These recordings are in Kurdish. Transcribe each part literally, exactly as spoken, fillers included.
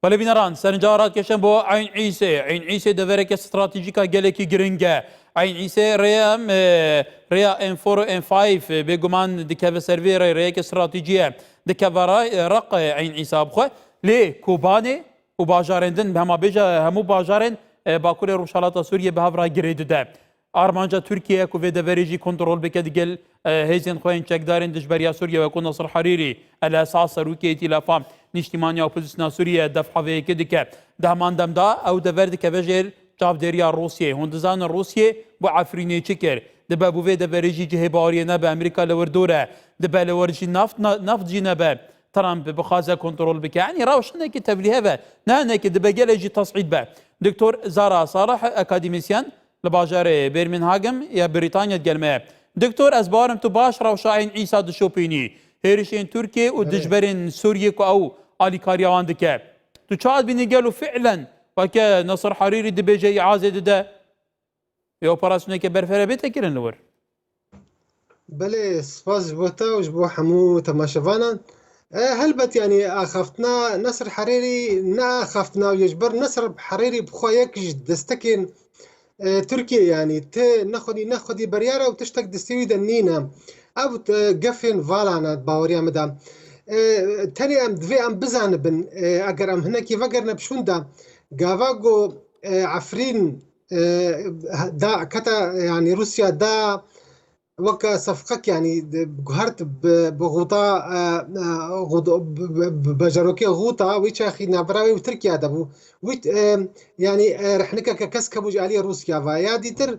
Belê bîneran, serinca radikeşin bo Eyn Îsê. Eyn Îsê devereke stratejîk a gelekî giring e. Eyn Îsê rêya, e, rêya N four û N five, e, bêguman dikeve ser vê rê, rêyeke stratejî ye. Dikeve ra-, e, Req, e, Eyn Îsa bixwe. Lê Kobanê û bajarên din, hema bêje hemû bajarên, e, Bakurê Rojhilata Sûriyê bi hev re girê dide. Armanca Tirkiye ku vê deverê jî kontrol bike digel, e, hêzên xwe yên çekdarên dijberiya Sûriye wekû Nasir Harîrî, El Esas, serokê Îtîlafa Nîştîmaniya Opozîsyona Sûriye def hevêyekê dike. Di heman dem de ew dever dikeve jêr çavdêriya Rûsyê. Hûn dizanin Rûsyê bo Efrînê çi kir? Dibe bo vê deverê jî cihê baweriyê nebe, Amerîka li wir dor e. Dibe li wir jî naft, na-, naft jî nebe. Trump bixwaze kontrol bike. Yanî rewş hinekî tevlîhev e. Ne hinekî dibe gelek jî tes'îd be. Doktor Zara Salih, akademîsyen, li bajarê Birmingham ya Brîtanya digel me ye. Doktor, ez bawerim tu baş rewşa Eyn Îsa dişopînî. Hêrişên Tirkiye û Evet. dijberên Sûriyê ku ew alîkariya wan dike. Tu çawa dibînî gelo fi'len weke Nasir Harîrî dibêje îazê dide? Vê operasyoneke berfere bête kirin li wir? Belê, spas ji bo te û ji bo hemû temaşevanan. E, helbet, yanî, axaftina Nesir Herêrî ne axaftina wî ye, ji ber Nesir Herêrî bi xwe yek ji destekên, e, Tirkiye, yanî, ti nexwedî, nexwedî beriyara û tiştek destê wî de nîne. Ev, e, gefên vala ne, baweriya min de. E, tenê em divê em bizanibin, e, eger em hinekî vegerine bi şûn de, gava ku, e, Efrîn, e, da, kete, yanî Rûsya da weke sefqek, yanî, de, guhert bi, bi Xuta, e, e, Xuda, bi, bi, bi bejarokê Xuta, wî çaxî navbera wê û Tirkiya de bû. Wî, e, yanî, e, rehnikeke kesk hebû ji aliyê Rûsya ve. Ya dîtir,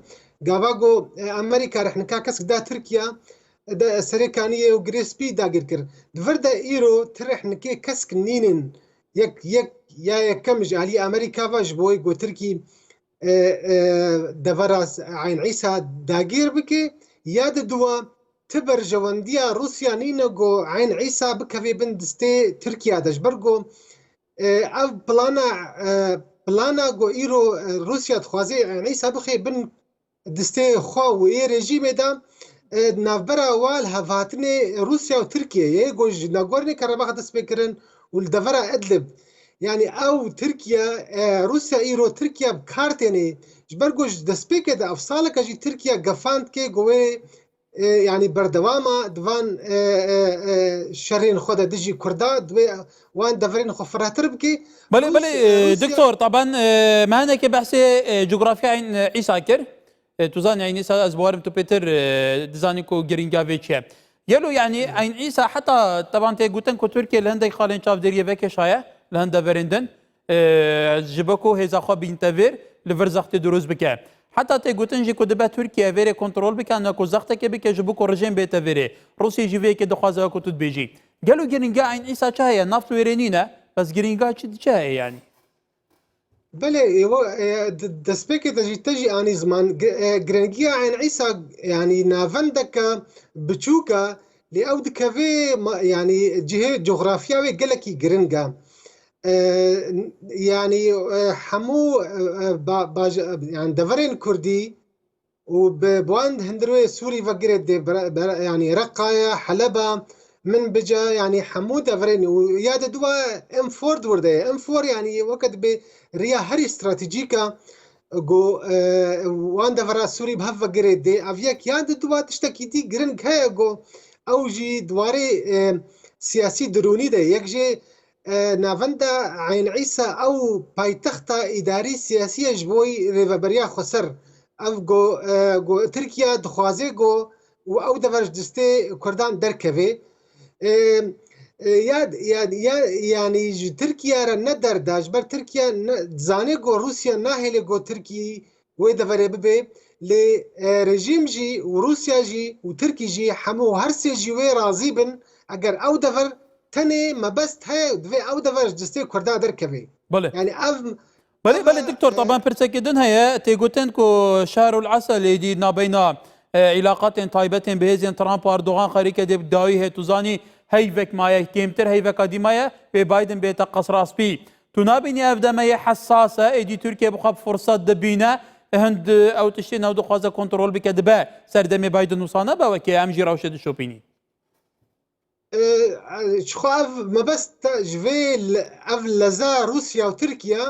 gava ku, e, Amerîka rehnika kesk da Tirkiya, de serê kaniyê û Girê Spî dagir kir. Di vir de îro ti rehnikê kesk nînin. Yek, yek, ya yekem ji aliyê Amerîka ve ji bo wê ku Tirkî e, e, devera Eyn Îsa dagir bike, ya di dua ti berjewendiya Rûsya nîne ku Eyn Îsa bikeve bin destê Tirkiya de. Ji ber ku, e, ev plana, e, plana ku îro, e, Rûsya dixwaze Eyn Îsa bixe bin destê xwe û ê rejîmê de, e, navbera wa li hevhatinê Rûsya û Tirkiye ye, ku ji Nagorno Karabakh dest pê kirin û li devera Idlib. Yanî ew Tirkiye, e, Rûsya îro Tirkiye bi kar tênê. Ji ber ku ji destpêkê de ev saleke jî Tirkiye gefan dike ku wê, e, yanî berdewama di van, e, e, e, şerên xwe de dijî Kurda, divê wan deverên xwe firehtir bike. Belê, Rûs-, belê, e, Rûsya doktor, taban, e, me hinekê behsê, e, cografya Eyn, e, Îsa kir. E, tu zanî, Eyn Îsa, ez bawerim tu pêtir, e, dizanî ku girîngiya vê çi ye. Gelo, yanî, Eyn Îsa heta tevan tê gotin ku Tirkiye li hindek xalên çavdêriyê vekêşaye, li hin deverên din, e, ji bo ku hêza xwe bînte vêr, li vir zextê dirûst bike. Heta tê gotin jî ku dibe Tirkiye vêrê kontrol bike, ne ku zextekê bike ji bo ku rejîm bête vêrê. Rûsya jî vê yekê dixwaze wekû tu dibêjî. Gelo girîngiya Eyn Îsa çi heye? Naft wêrê nîne, bes girîngiya çi, çi heye yanî? Belê, ê, wa, e, d-, destpêkê te jî, te jî anî ziman. Gi-, e, girengiya Eyn Îsa, yanî navendeke biçûk e, lê ew dikeve ma-, yanî cihê, cografya wê gelekî giring e. E, n-, yanî, e, hemû, e, e, ba-, baj-, e, yanî deverên Kurdî, û bi, bi wan hundirê Sûrî ve girê dê bere-, bere-, yanî Reqa ye, Heleb e, Minbic e, yanî hemû deverên û ya di dua M four di wir de ye. M four yanî weke dibê riya herî stratejîk e, ku, e, wan devera Sûrî bi hev ve girê dê. Ev yek ya di dua tiştekî dî giring heye ku ew jî di warê, e, siyasî dirûnî de ye. Yek jê, e, navenda Eyn Îsa ew paytexta îdarî siyasî ye ji bo rêveberiya xweser. Ev go, e, go Tirkiye dixwaze go û ew dever ji destê Kurdan derkeve. E, e, ya, ya, ya, yanî ji Tirkiye re ne derd e, ji ber Tirkiye ne, dizane go Rûsya nahêle go Tirkî wê deverê bibe, lê, e, rejîm jî û Rûsya jî û Tirkî jî hemû her sê jî wê razî bin, eger ew dever tenê mebest heye, divê ew dever ji destê Kurda derkeve. Belê. Yanî ev, Belê, ev, belê, doktor, e, taban pirsekê din heye. Tê gotin ku Şehrul Esel êdî nabeyna, e, îlaqatên taybetên bi hêzên Trump û Erdogan xerîke dê dawî heye. Tu zanî heyvek maye, kêmtir heyveka dî maye, wê Biden bête Qesra Spî. Tu nabînî ev demeyê hesas e, êdî Tirkiye bi xwe bi firset dibîne, hind ew tiştê new dixwaze kontrol bike, dibe serdemê Biden wisa nebe wekî em jî rewşê dişopînî? E, e, ji xwe ev mebest te, ji vê le-, ev leza Rûsya û Tirkiye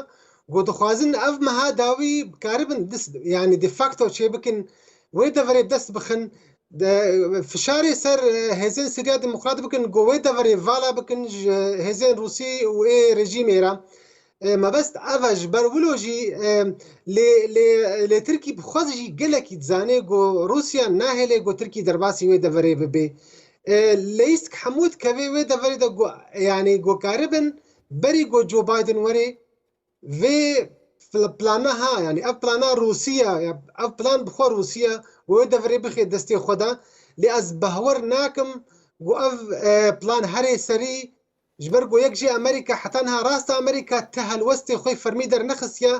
ku dixwazin ev meha dawî bikaribin dis-, yanî de facto çêbikin, wê deverê bi dest bixin, de, fişarê ser, e, hêzên Siriya Demokrat bikin ku wê deverê vala bikin ji hêzên Rûsî û ê rejîmê re. E, mebest ev e, ji ber wilo jî, e, lê, lê, lê Tirkî bi xwe jî gelekî dizanê ku Rûsya nahêlê ku Tirkî derbasî wê deverê bibe. E, leyîst hemû dikeve wê deverê de ku, yanî ku karibin berî ku Joe Biden were vê pl-, plana ha, yanî ev plana Rûsî ye, ya ev plan bi xwe Rûsî ye, wê deverê bixê destê xwe de. Lê ez behwer nakim ku ev, e, plan herê serî Ji ber ku yek jî Amerîka, heta niha rasta Amerîka ti helwestê xwe fermî dernexistiye,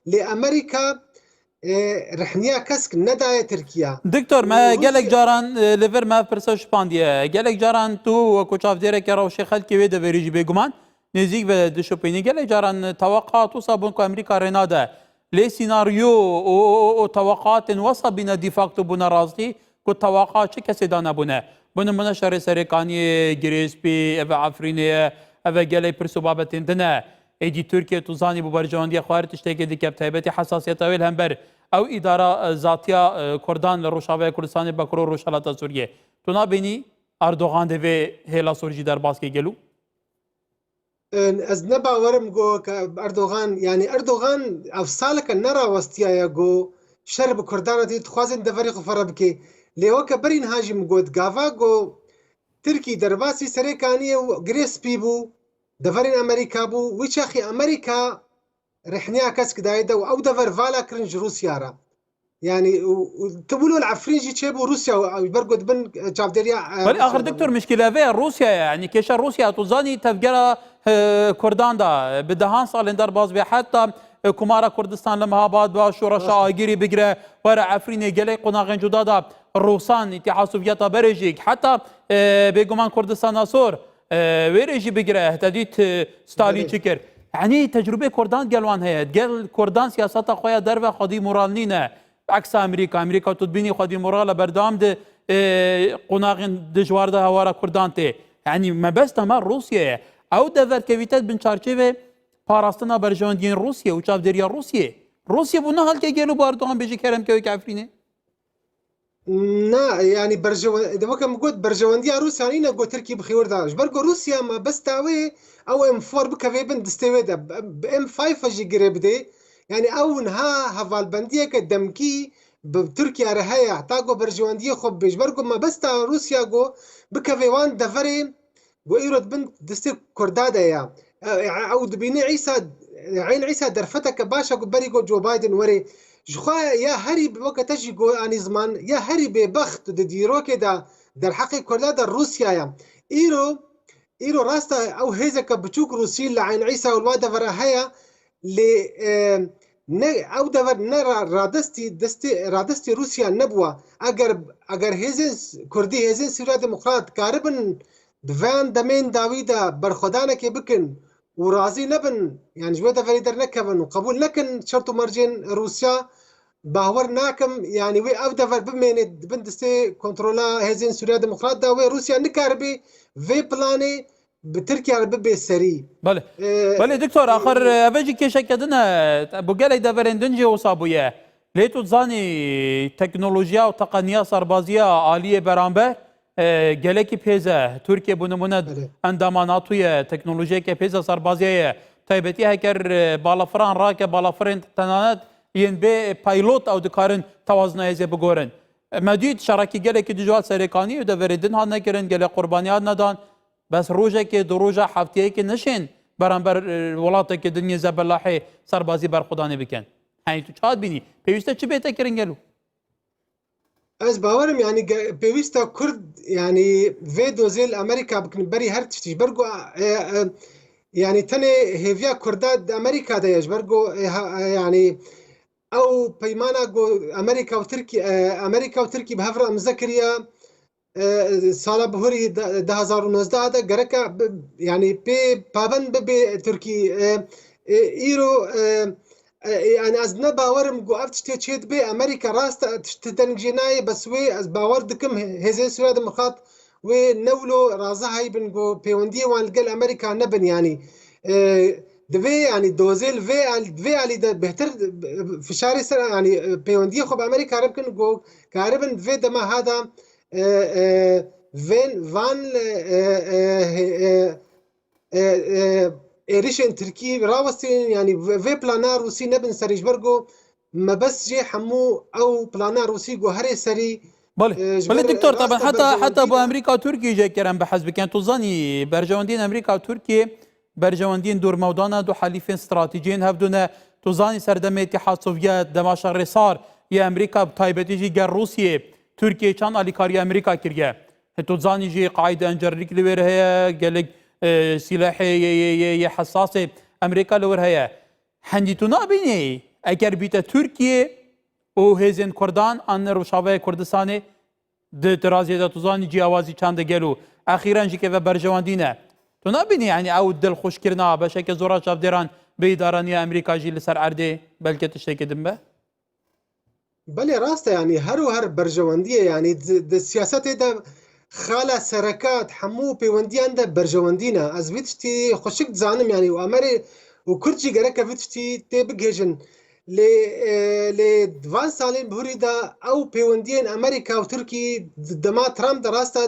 lê Amerîka, e, rehniya kesk nedaye Tirkiye. Doktor, me Û gelek Rûsya caran, e, li vir me ev pirsa şipandiye. Gelek caran tu wekî çavdêreke rewşê xelkê wê deverî jî bêguman nêzîk ve dişopînî. Gelek caran teweqat wisa bûn ku Amerîka rê nade. Lê sînaryo û, û, û, û teweqatên wesa bîne de facto bûne rastî ku tewaqa çi kesê danebûne. Bi nimûne şerê Serêkaniyê, Girê Spî, ev e Efrînê ye, ev e gelek pirs û babetên din e. Êdî Tirkiye tu zanî bi berjewendiya xwe her tiştekê dike, bi taybetî hesasiyeta wê li hember ew îdara, e, zatiya, e, Kurdan li Rojavaya Kurdistanê, Bakur û Rojhilata Sûriyê. Tu nabînî Erdogan divê hêla sor jî derbas ke gelo? Ez ne bawerim ku ke Erdogan, yanî Erdogan ev saleke nerawestiyaye ku şer bi Kurdan re tê, dixwazin deverê xwe fere bike. Lê weke berî niha jî min got, gava ku Tirkî derbasî Serêkaniyê û Girê Spî bû, deverên Amerîka bû, wî çaxî Amerîka rehniya kesk dayê de û ew dever vala kirin ji Rûsya re. Yanî, û, û tu wilo li Efrîn jî çêbû Rûsya, û, ji ber ku dibin, e, çavdêriya, e, Belê, Rûsya axir de doktor, bû. Mişkîle vê ye, Rûsya ye. Yanî kêşa Rûsya, tu zanî tevgera, e, Kurdan da, e, bi dehan salên derbas bê, heta, e, Komara Kurdistan li Mehabad ba, şoreşa Rast. Agirî bigire, were Efrînê gelek qonaxên cuda da, Rûsan, Îtîha Sovyeta berê jî, heta, e, bêguman Kurdistana Sor, e, wê rê jî bigire, heta dît, e, Stalîn Belê. Çi kir. Yanî tecrûbê Kurdan gel wan heye. Gel Kurdan siyaseta xwe ya derve xwedî moral nîne. Bi eksa Amerîka, Amerîka tu dibînî xwedî moral e, berdewam di, e, qonaxên dijwar de hewara Kurdan tê. Yanî mebesta me Rûsya ye. Ew dever kevîte di bin çarçêvê parastina berjewendiyên Rûsya û çavdêriya Rûsyê. Rûsya bû ne halkê gelo bi Erdogan bêjî kerem ke weke Efrînê? Na, yanî berjewe-, de weke min got, berjewendiya Rûsya nîne ku Tirkî bi xêwir da. Ji ber ku Rûsya mebesta wê ew M four bikeve bin distê wê de. Bi, bi M five jî girê bidê. Yanî ew niha hevalbendiyeke demkî bi Tirkiye re heye. Heta ku berjewendiyê xwe bibe. Ji ber ku mebesta Rûsya ku bikeve wan deverê ku îro di bin destê Kurda de ye. E, e, ew dibîne Îsa, Eyn Îsa derfeteke baş e ku berî ku Joe Biden were. Ji xwe ya herî bi weke te jî got anî ziman, ya herî bêbext di dîrokê de derheqê Kurda de Rûsya ye. Îro, îro rast e ew hêzeke biçûk Rûsî li Eyn Îsa û li wa devera heye, lê, e, ne, ew dever ne ra-, radestî, destê, radestî Rûsya nebûwa. Eger, eger hêzên s-, Kurdî, hêzên Sûriya Demokrat dikaribin di van demên dawî de berxwedanekê bikin û razî nebin, yanî ji wê deverê dernekevin û qebûl nekin şert û mercên Rûsya, bawer nakim, yanî wê ev dever bimêne di bin destê kontrola hêzên Sûriya Demokrat de, wê Rûsya nikaribê vê planê bi Tirkiye re bibe serî. Belê. Ee, Belê, doktor, axir, e, ev jî kêşeke din e, bo gelek deverên din jî wisa bûye. Lê tu dizanî teknolojiya û teqeniya serbaziya aliyê beramber, e, gelekî pêz e. Tirkiye bi nimûne Belê. endama NATO ye, teknolojiyeke pêz e serbaziya ye. Taybetî heker, e, balafiran rake, balafirên tenanet yên bê pilot ew dikarin tewazina hêzê bigorin. Me dît şerekî gelekî dijwar Serêkaniyê û deverê din hatine kirin, gelek qurbaniya hatine dan. Bes rojekê, du roja, hefteyekê nişên beramber, e, welatekê din yê zebelahê serbazî berxwedanê bikin. Henî tu çawa dibînî? Pêwîst e çi bête kirin gelo? Ez bawerim, yanî ge-, pêwîst e Kurd, yanî vê dozê li Amerîka bikin berî her tiştî. Ji ber ku, e, e, yanî tenê hêviya Kurda di Amerîka de ye. Ji ber ku, e, ha, e, yanî ew peymana ku Amerîka û Tirkî-, e, Amerîka û Tirkî bi hev re imze kiriye, e, sala bihurî de, du hezar û nozdeh de gereka bi, yanî pê pabend bibe Tirkî, e, e, îro, e, e, yanî ez ne bawerim ku ev tiştê çê dibe, Amerîka rast e, tişt deng jê nayê, bes wê ez bawer dikim hê-, hêzên Sûriya Demokrat wê ne wilo raza heybin ku pêwendiyê wan li gel Amerîka nebin, yanî, e, divê, yanî, dozê li vê al-, vê alî de bêhtir, e, fişarê ser, yanî, e, pêwendiyê xwe bi Amerîka re bikin ku karibin di vê dema ha de, e, e, vên, van, e, e, e, e, e, êrişên Tirkî rawestînin, yanî vê, vê plana Rûsî nebin serî, ji ber ku mebest jê hemû ew plana Rûsî ku herê serî, Belê, e, ji belê ber doktor, taban rasta heta, heta bo berjewendî Amerîka Tirkiyê jê kerem bi hez bikin. Tu zanî, berjewendiyên Amerîka Tirkiyê, berjewendiyên dormewdana du helîfên stratejiyên hevdû ne. Tu zanî, serdemê Îtîhad Sovyet, dema şerê sar yê Amerîka, bi taybetî jî gel Rûsiyê, Tirkiyê çand alîkariya Amerîka kiriye. He, tu zanî jî qaîde encerlîk li wêr heye, gelek, e, sîlehê yê, yê, yê, yê hesasê Amerîka li wir heye. Hendî tu nabînî, eger bîte Tirkiye û hêzên Kurdan an Rojavayê Kurdistanê, di tiraziyê de tu zanî ciyawazî çand e gelo, exîren jî keve berjewendî ne. Tu nabînî, yanî ew dilxweşkirina beşeke zora çavdêran bi îdaraniya Amerîka jî li ser erdê belkî tiştekê din be? Belê rast e, yanî her û her berjewendî ye, yanî di, di siyasetê de xala sereke di hemû pêwendiyan de berjewendî ne. Ez vî tiştî xweşik dizanim, yanî û Amerê û Kurd jî gereke vî tiştî tê bigihêjin. Lê, e, lê di van salên bihurî de ew pêwendiyên Amerîka û Tirkî di dema Trump de rasta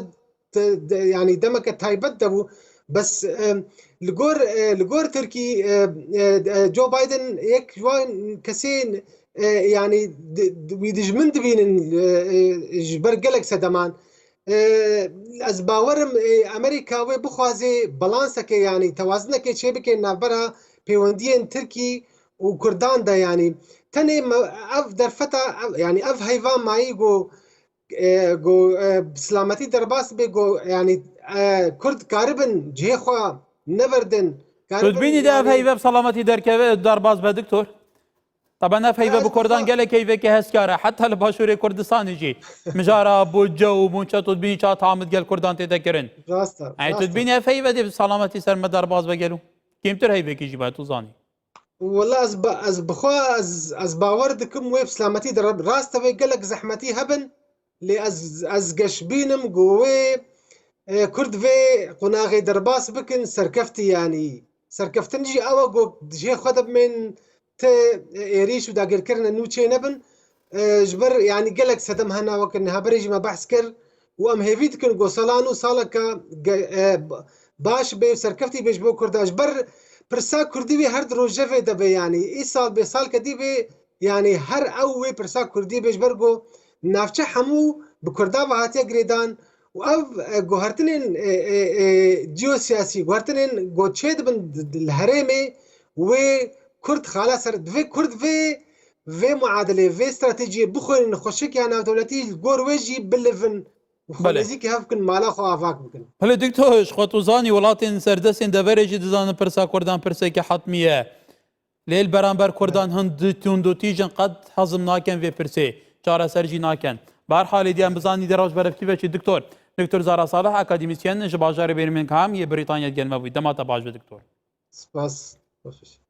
te-, de-, yanî demeke taybet de bû. Bes, e, li gor, e, li gor Tirkî, e, e, e, Joe Biden yek ji wan kesên, e, yanî di-, di-, wî dijmin dibînin, e, e, ji ber gelek sedeman. E, ez bawerim, e, Amerîka wê bixwaze balanseke, yanî tewazineke çêbike navbera pêwendiyên Tirkî û Kurdan de, yanî tenê me-, ev derfeta, ev, yanî ev heyva mayî ku e, ku, e, bi silametî derbas be, ku, yanî, e, Kurd karibin cihê xwe neverdin, Tu karibin, dibînî de ev yanî heyve bi selametî derkeve, derbas be, doktor? Taban ev heyve Ez bi Kurdan dixwa- gelek heyveke hezkar e. Heta li Başûrê Kurdistanê jî mijara budce û mûçe tu dibînî çawa taamid gel Kurdan tête kirin. Rast e, Ey, tu rast e. dibînî ev heyve dê bi selametî ser me derbas be gelo? Kêmtir heyvekî jî be, tu zanî. Wela ez ba-, ez bixwe, ez, ez bawer dikim wê bi silametî de re-, rast e, wê gelek zehmetî hebin, lê ez, ez geşbîn im ku wê, e, Kurd vê qonaxê derbas bikin, serkeftî, yanî serkeftin jî ew e ku dijê xwe de bimên ti êrîş û dagirkirine nû çê nebin. E, ji ber, yanî gelek sedem hene, weke niha berê jî me behs kir û em hêvî dikin ku sala nû saleke ge-, e, ba-, baş bê û serkeftî bê ji bo Kurdan. Ji ber pirsa Kurdî wê her di rojevê de be, yanî îsal bê, salke dî bê, yanî her ew wê pirsa Kurdî bê, ji ber ku navçe hemû bi Kurdan ve hatiye girêdan û ev, e, guhertinên, e, e, e, ciyosiyasî, guhertinên ku çêdibin di, di, li herêmê wê Kurd xala ser, divê Kurd vê, vê muadilê, vê stratejiyê bixwînin xweşik ya navdewletî, li gor wê jî bilivin û xwe Belê. nêzîkî hev bikin, mala xwe avak bikin. Belê, doktor, ji xwe tu zanî, welatên serdestên deverê jî dizanin pirsa Kurdan pirseke hetmî ye. Lê li beramber Kurdan hin di tundûtîj in, qet hezm nakin vê pirsê, çareser jî nakin. Bi her halê, diyan bizanî de roj berevkî veçî, doktor. Doktor Zara Salih, akademîsyen ji bajarê Birmingham yê Brîtanya, digel me bûyî. Dema te baş be, doktor. Spas. Xweş.